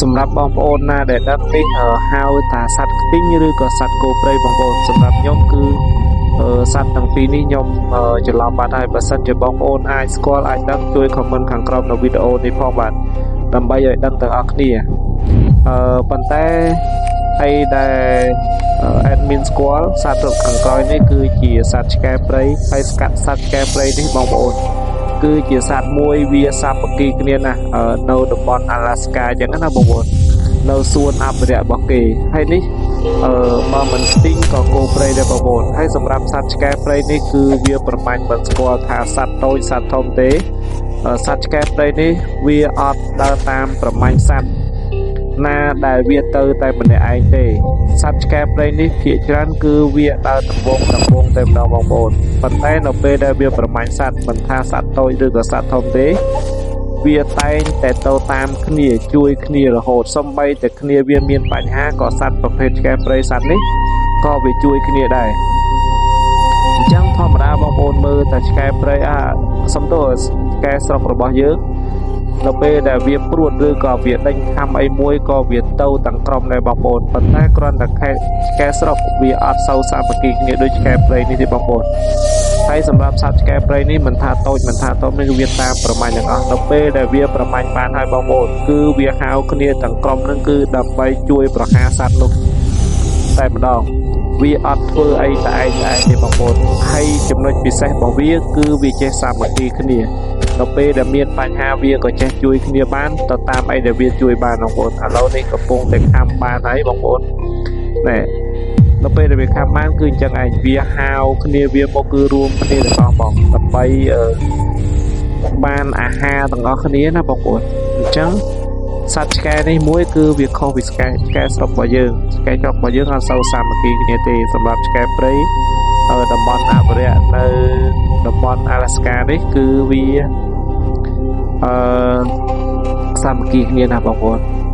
សម្រាប់បងប្អូនណាដែលដឹងនេះហៅថាសត្វខ្ទីងឬក៏សត្វគោព្រៃបងប្អូនសម្រាប់ខ្ញុំគឺសត្វទាំងពីរនេះខ្ញុំច្រឡំបាត់ហើយបើសិនជាបងប្អូនអាចស្គាល់អាចដឹងជួយ comment ខាងក្រោមនៅវីដេអូនេះផងបាទដើម្បីឲ្យដឹងទាំងអស់គ្នាប៉ុន្តែអីដែល admin ស្គាល់សត្វរត់ខាងក្រោយនេះគឺជាសត្វឆ្កែព្រៃហើយស្កាត់សត្វឆ្កែព្រៃនេះបងប្អូនគឺជាសត្វមួយវាសាមគ្គីគ្នាណាស់នៅតំបន់អាឡាស្កាអញ្ចឹងណាបងប្អូននៅសួនអភិរក្សរបស់គេហើយនេះបើមិនខ្ទីងក៏គោព្រៃដែរបងប្អូនហើយសម្រាប់សត្វឆ្កែព្រៃនេះគឺវាប្រមាញ់មិនស្គាល់ថាសត្វតូចសត្វធំទេសត្វឆ្កែព្រៃនេះវាអត់ដើរតាមប្រមាញ់សត្វណាដែលវាទៅតែម្នាក់ឯងទេសត្វឆ្កែព្រៃនេះភាគច្រើនគឺវាដើរដំបងដំបងតែម្ដងបងប្អូនប៉ុន្តែនៅពេលដែលវាប្រមាញ់សត្វមិនថាសត្វតូចឬក៏សត្វធំទេវាតែងតែទៅតាមគ្នាជួយគ្នារហូតសំបីតែគ្នាវាមានបញ្ហាក៏សត្វប្រភេទឆ្កែព្រៃសត្វនេះក៏វាជួយគ្នាដែរអញ្ចឹងធម្មតាបងប្អូនមើលតែឆ្កែព្រៃអាសំទោសឆ្កែស្រុករបស់យើងនៅពេលដែលវាព្រួតឬក៏វាដេញខំអីមួយក៏វាទៅទាំងក្រុមដែរបងប្អូនប៉ុន្តែគ្រាន់តែខែឆ្កែស្រុកវាអត់សូវសាមគ្គីគ្នាដូចឆ្កែព្រៃនេះទេបងប្អូនហើយសម្រាប់សត្វឆ្កែព្រៃនេះមិនថាតូចមិនថាធំនេះវាតាមប្រមាញ់ទាំងអស់ដល់ពេលដែលវាប្រមាញ់បានហើយបងប្អូនគឺវាហៅគ្នាទាំងក្រុមនឹងគឺដើម្បីជួយប្រហារសត្វនោះតែម្ដងវាអត់ធ្វើអីតែឯងតែឯងទេបងប្អូនហើយចំណុចពិសេសរបស់វាគឺវាចេះសាមគ្គីគ្នាដល់ពេលដែលមានបញ្ហាវាក៏ចេះជួយគ្នាបានទៅតាមអីដែលវាជួយបានបងប្អូនឥឡូវនេះកំពុងតែខំបានហើយបងប្អូនណែដល់ពេលដែលវាខំបានគឺអញ្ចឹងឯងវាហៅគ្នាវាមកគឺរួមគ្នាទាំងអស់បងដើម្បីបានអាហារទាំងអស់គ្នាណាបងប្អូនអញ្ចឹងសត្វឆ្កែនេះមួយគឺវាខុសពីឆ្កែឆ្កែស្រុករបស់យើងឆ្កែស្រុករបស់យើងអត់សូវសាមគ្គីគ្នាទេសម្រាប់ឆ្កែព្រៃតំបន់អភិរក្សនៅតំបន់អាឡាស្កានេះគឺវាអឺសាមគ្គីគ្នាណាបងប្អូន។